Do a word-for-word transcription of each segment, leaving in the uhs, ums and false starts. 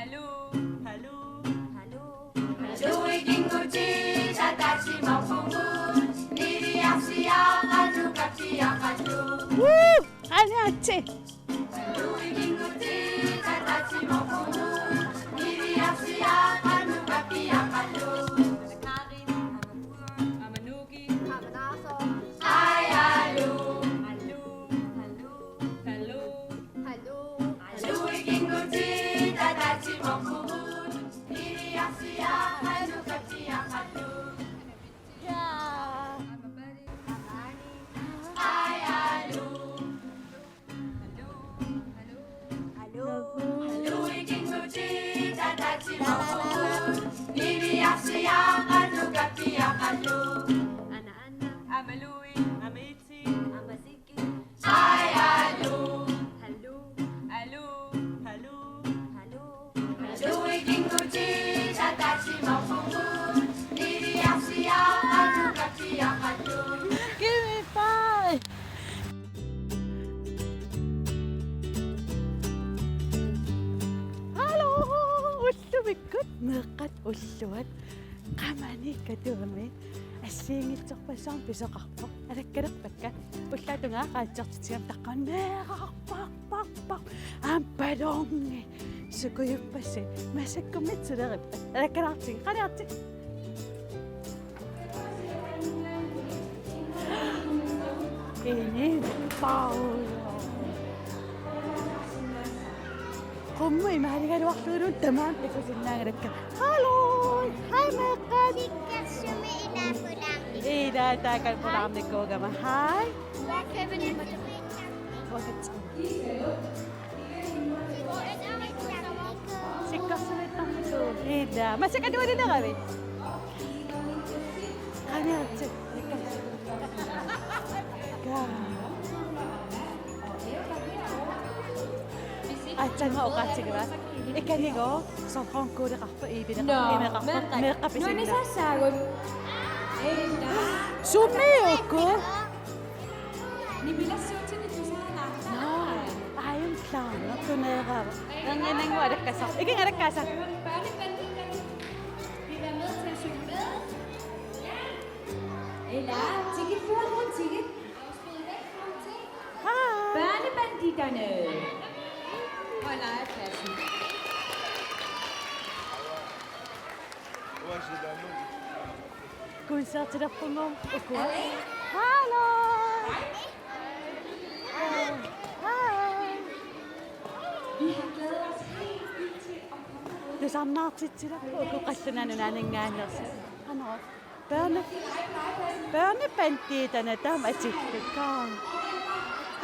Hallo, hallo, hallo. Hallo, ikinngutsi, tatatsimorpugut, niviarsiaqqanut kappiaqqallu. Woo! Aniatsi. Hallo, ikinngutsi, tatatsimorpugut, niviarsiaqqanut kappiaqqallu. Karin, Amanuki, Amanaaso. Ai, hallo. Hallo, hallo, hallo. Hallo. Hallo, ikinngutsi, tatatsimorpugut, niviarsiaqqanut kappiaqqallu. Ja. Ai, hallo. Hallo, hallo. Hallo, ikinngutsi, tatatsimorpugut, niviarsiaqqanut kappiaqqallu. Ana, ana. Amalui, amit. Amasiki. Ai, hallo. Hallo, hallo, hallo. Hallo. Hallo, ikinngutsi, tatatsimorpugut, niviarsiaqqanut kappiaqqallu. Give me five. Hallo, ullumikkut meeqqat ulluat. Qamani Katuami assigiinngitsorpassuarnik pisoqarpoq. Alakkalerpakka. Ullaap tungaa qaatsertitsigama taqqaneerarpaq, paq, paq. Aamma balloni. Sukujuppassi. Massakkummi sulerippat. Alakkalaartigit, qaniartigit. Ini Paolo. Qummut imaaligaluarlugulu tamaasa takusinnaagalakka. Hallo! Hej, meeqqat! Sikkersumi ilaa pulaarnik. Ilaa taakal pulaarnikuugama. Hej. Uagut. Sikkersumiittarnikuuvoq. Ilaa. Massakkut atualileravit? Qaniaritsi. Kaa. Aatsaannguaq oqaatsigivaa. Ikanigooq soorlu kuuleqarpa iipineqarpa. Nå, imeqarpa meeqqat. Meeqqat pisinnaa. Nuannisaassaagut. Sumiikkut? Nipilersuutini tusaanaa. Nå, I am clown. Tuneerava. Nanganangua alakkasar. Ikinga alakkasar. Børnebanditerne. Vil I være med til at synge med? Ja. Eller ticket før, kun ticket. Hej. Børnebanditterne. Hold legepladsen. Koncertilerpunngooq ukua. Hallo. Hej. Vi har glædet os helt vildt til at komme. Tusarnaartitsilerput uku Qallunaat Nunaanninngaanneersut. Qanoq. Børne-, børnebanditterne, taama atullukku.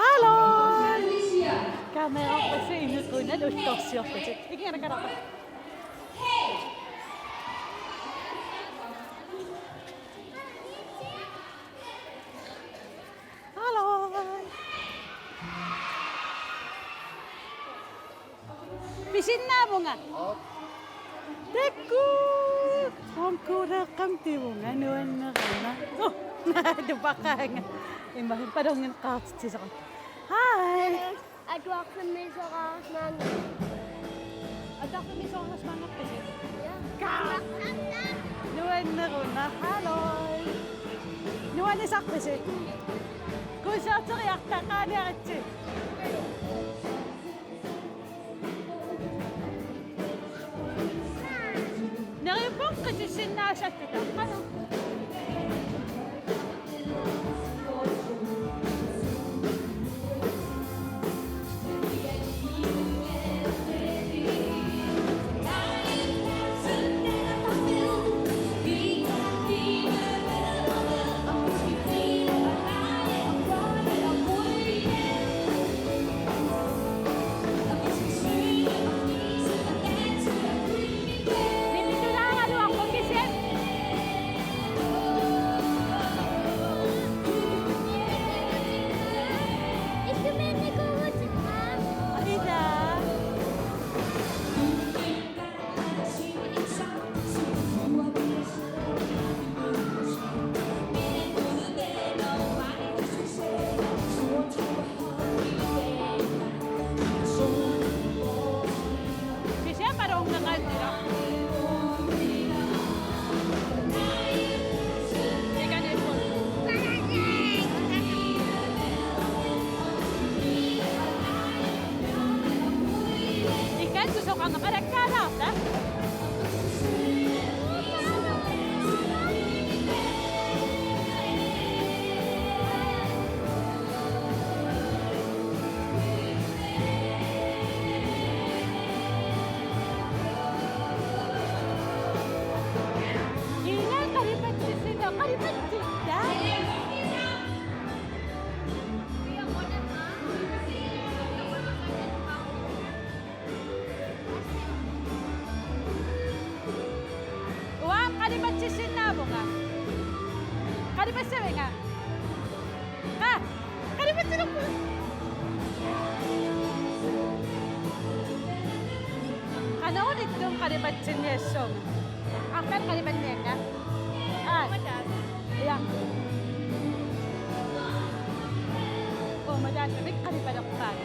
Hallo! Kamerarpassuit inequnat ullorsiorlutik. Ikinga alakkalaarpakka. Hallo! Pisinnaavunga. Takuuk! Onkuuleeqqam tivunga nuanneruna. Oh, tupaqaanga. Ima ballonit qaartitsisoqarpoq. Hej. Atuarfimmiisoraarsimaanga. Atuarfimmiisoraarsimaanngorpisi? Ja. Kaa. Nuanneruna. Hallo. Nuannisarpisi? Koncerteriarta, qaniaritsi. Neriuppunga qisussinnaasarluta. Qanoq? Soqarneq alakkaalaarta. Ina qalipatsisinna, qalipatsitta. Uanga qalipatsisinnaavunga. Qalipassavinga? Qa, qalipatsilerpunga. Qanoruna ittuun qalipatsinniassuunga. Arnat qalipanniannga. Aa. Ja. Uumataasavik qalipalerpaat.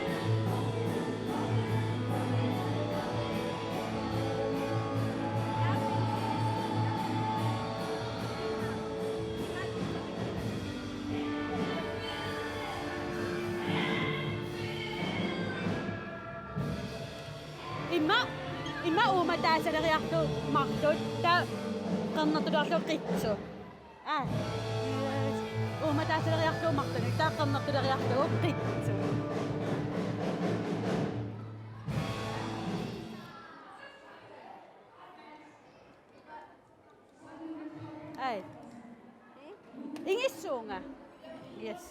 Ima, ima uummataasaleriarlugu marluk, taava qernertuleriarlugu qitsuk. Aa. Uummataasaleriarlugu marluk, taava qernertuleriarlugu qitsuk. Ai. Ingissuunga. Yes.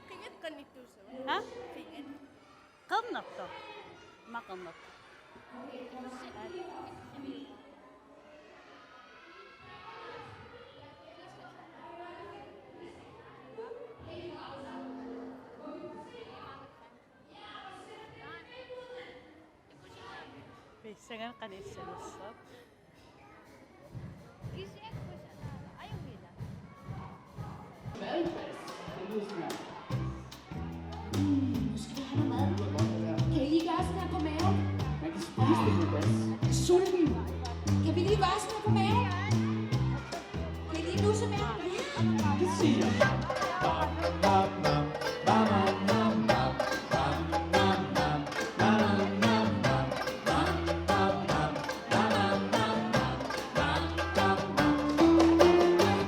Qingat qanittuussava? Ha? Qingat. Qernertoq. Ima qernertoq. Pissanganaq qanittuussavat. Kan I lige gøre sådan her på maven? Man kan spise det med gas. Jeg er sulten. Kan vi lige gøre sådan her på maven? Kan I lige nusse med? Ja. Det siger jeg.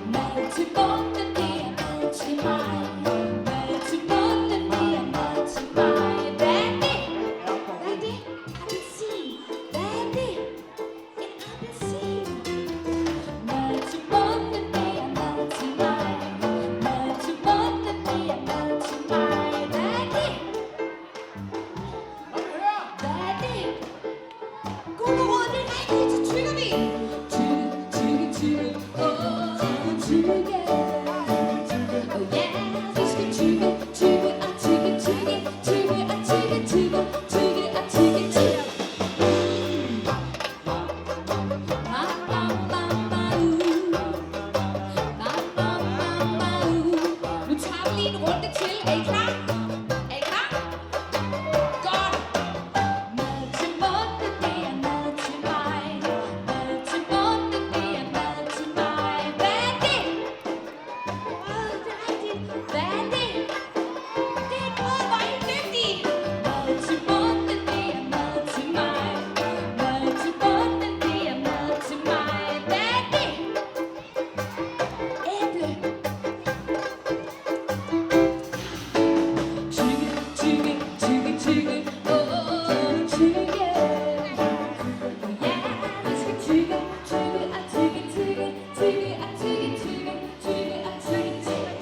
Mad til munden, det er mad til mig. Mad til munden, det er mad til mig. Hvad er det? Hvad er det? Appelsin. Hvad er det? En appelsin. Mad til munden, det er mad til mig. Mad til munden, det er mad til mig. Hvad er det? Hvad er det? Gulerod, det er rigtigt, så tygger vi. Tygge, tygge, tygge. Åh, tygge, tygge. Åh ja, vi skal tygge, tygge og tygge, tygge, tygge og tygge, tygge, tygge og tygge, tygge. Bam, bam, bam, bam, uh. Bam, bam, bam, bam, uh. Nu tager vi lige en runde til. Er I klar? Er I klar? Godt. Mad til munden, det er mad til mig. Mad til munden, det er mad til mig. Hvad er det? Åh, det er rigtigt. Hvad er det? Det er et ord, hvor I er dygtige. Mad til munden, det er mad til mig. Mad til munden, det er mad til mig. Hvad er det? Æble. Tygge, tygge, tygge, tygge. Åh, tygge. Ja, vi skal tygge, tygge og tygge, tygge, tygge og tygge, tygge, tygge og tygge, tygge.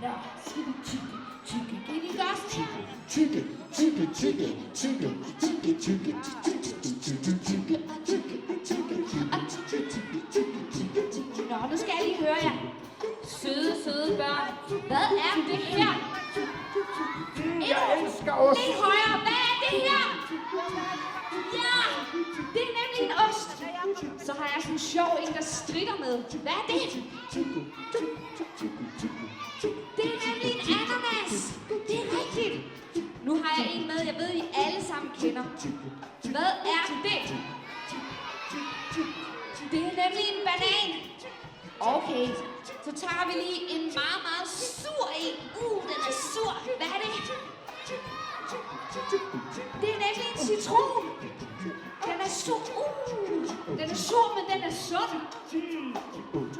Nå, skal vi tygge, tygge? Kan I gøre sådan her? Tygge, tygge, tygge, tygge, tygge, tygge, tygge, tygge, tygge, tygge, tygge, tygge, tygge, tygge, tygge, tygge. Nå, nu skal jeg lige høre jer. Søde, søde børn. Hvad er det her? Jeg elsker ost. Lidt højere. Hvad er det her? Ja, det er nemlig en ost. Så har jeg sådan en sjov en, der stritter med. Hvad er det? Det er nemlig en ananas. Det er rigtigt. Nu har jeg en med, jeg ved, I alle sammen kender. Hvad er det? Det er nemlig en Banan. Okay, så tager vi lige en meget, meget sur en. Uh, den er sur. Hvad er det? Det er nemlig en citron. Den er sur. Uh, den er sur, men den er sund.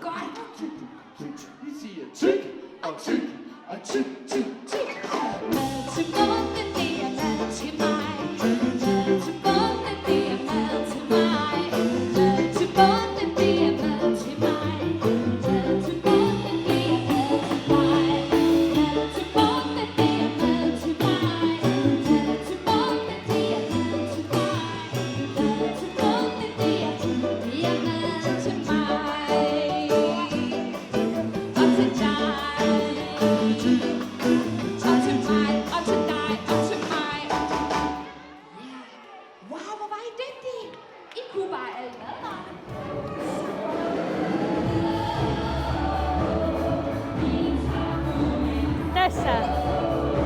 Godt. Vi siger tyk og tyk og tyk, tyk, tyk. Mad til bunden, det er mad til mig. Mad til bunden, det er mad til mig. Mad til bunden, det er mad til mig. Mad til bunden, det er mad til mig. Mad til bunden, det er mad til mig. Mad til bunden, det er mad til mig. Mad til bunden, det er, det er mad til mig. Og til dig. Og til mig, og til dig, og til mig. Ja. Wow, hvor var I dygtige. I kunne bare alle madretter. Tassa.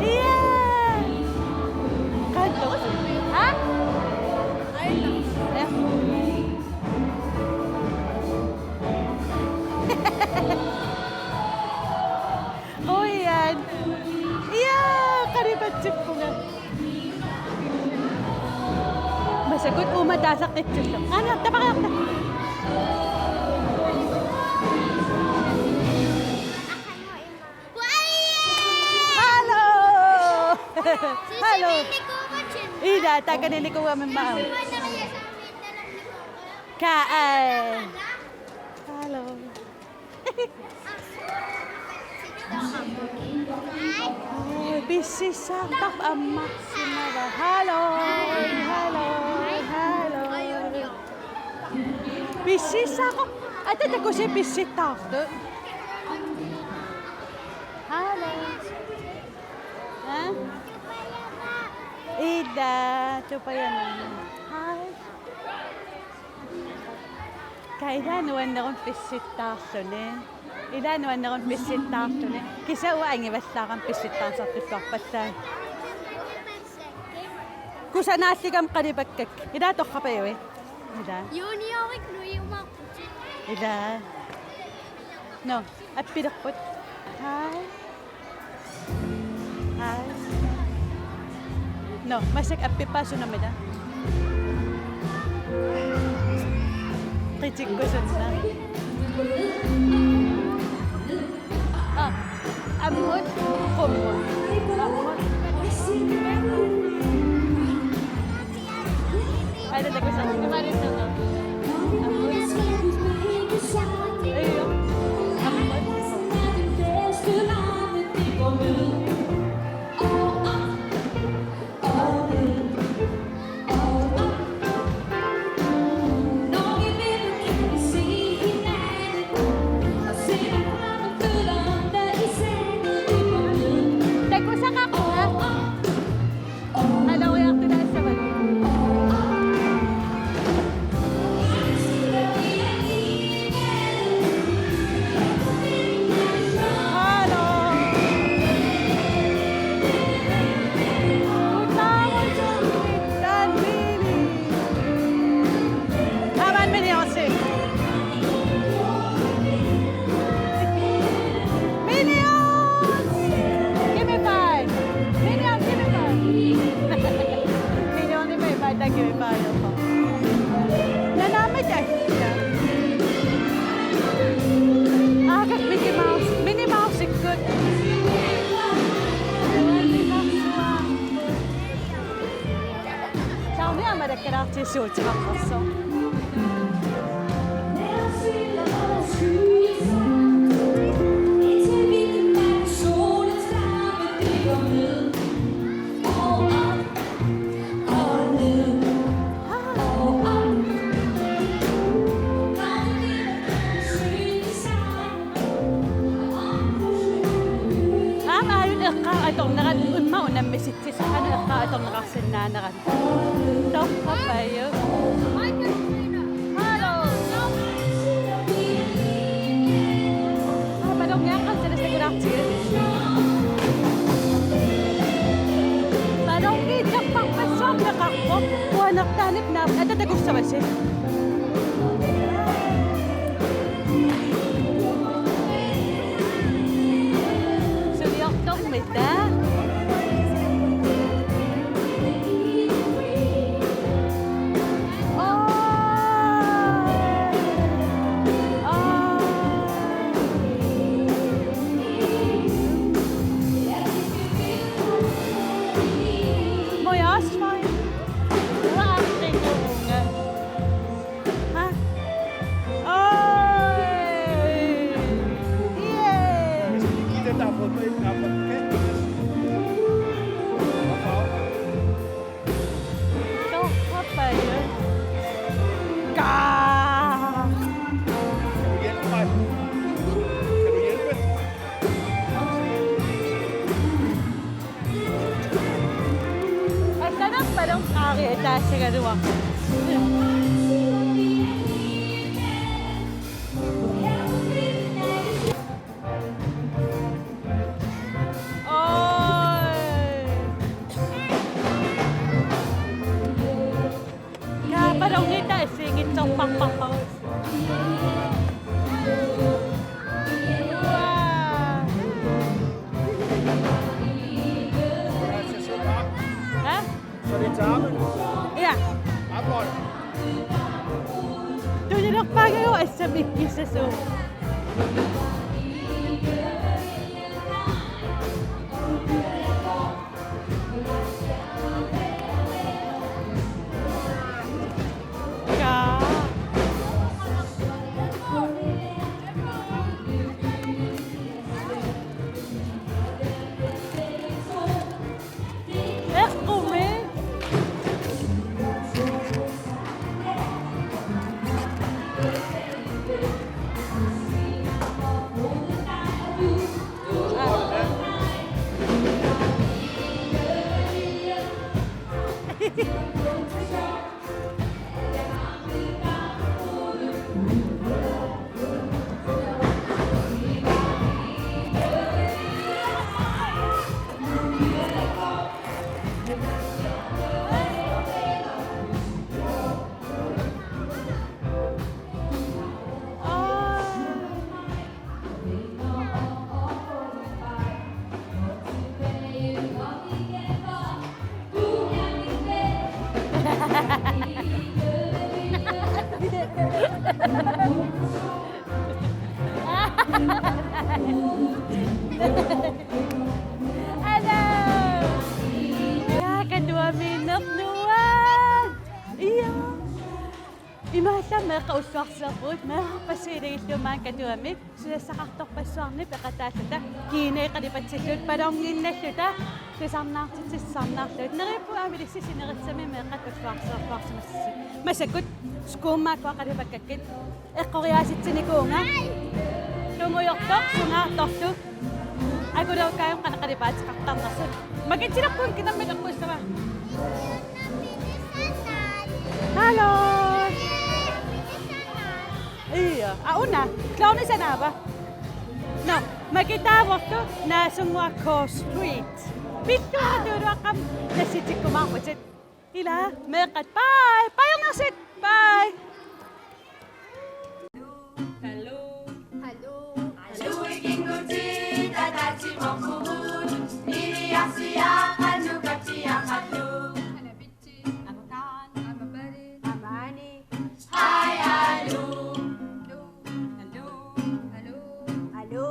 Ja. Qanoq. Ha? Ja. Qujan. Ja, qalipatsippunga. Massakkut uuma taasaqqitsullu. Aana, tapariarta. Hallo. Hallo. Ida, takanini kuugamimma aamma. Kaa. Hallo. Oi, pississaartarput ammarsimavaa. Hallo, hallo, hallo. Pississaaqo-, ata takusi pissittaartut. Hallo. Ha? Ida, tupajana. Hej. Kaa, ilaa nuannerumik pissittaarluni. Ilaa nuannerumik pissittaarluni. Kisianni uanga angivallaarama pissittaarsartulluarpallaaq. Kusanaalligama qalipakkakka. Ilaa torrapajuit. Ilaa. Juniorit nuiumaarputit. Ilaa. Nå, appilerput. Hej. Hej. Nå, massakkut appippaa sunaana? Qitikkusunna. Aa, ammut, qummut. Ammut. Aina takusa. Ammut. Aina. Ammut. Takusaqarpunga. Hallo, Jakob, det er så godt. Hallo. Minions! Give me five! Minions, give me five! Minions, give me five, thank you, five. Nanaammat tassa. Aakat Mickey Mouse, Minnie Mouse-ikkut. Sauni aamma takkalaartigissuuteqarnersoq. Aamma aajuna eqqaa atornerat immaqa unammisitsisut, qanoq eqqaa atorneqarsinnaanerat. Torrapajuk. Hallo. Aa, ballongiaqqat takusaartigu. Ballongiittarpassuarneqarpoq. Uanertaanik naap ata takussavasi. Taassagaluaq. Oi. Kaa, ballonit assigiinngitsorparparput. Uaa. Hæ? Så det er tarmen. Ja. Ret godt. Du er lidt bange over, at som ikke viser sig. Ja. Eqqumi. Hello. Ja, kan du have min nuan? Ja. Imaallaat meeqqat ulluarsiorpugut, meerarpassuit ilagillugu maani Katuami, susassaqartorpassuarnik peqataalluta, kiinai qalipatsilluta, ballongiinnalluta, tusarnaartitsisarnaarluta. Neriuppunga aamma ilissi sinerissami meeqqat ulluarsiorpuarsimassasut. Massakkut skuummat qalipakkit, eqqoriaasitsinikuuvunga. Tungujortoq, sungaartorlu. Akulerukkaangama qanoq qalipaateqartarnersut. Makitsilerpun kinammi eqqussava. Hallo. Ija. Aa, una. Klovnip sanaava? Nå, makitaavorlu Nagdlunguaq K Street. Pilluarituluaqqam nassitikkumaarputit. Ila, meeqqat, bye. Bye, Arnarsit. Bye. Hello. Hello. Hello, ikinguti, tatati mokuru, iliasia, kanu katia kanu. Amakan, amapari, amani. Hi, hello. Hello. Hello. Hello.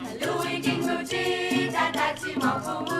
Hello, ikinguti, tatati mokuru.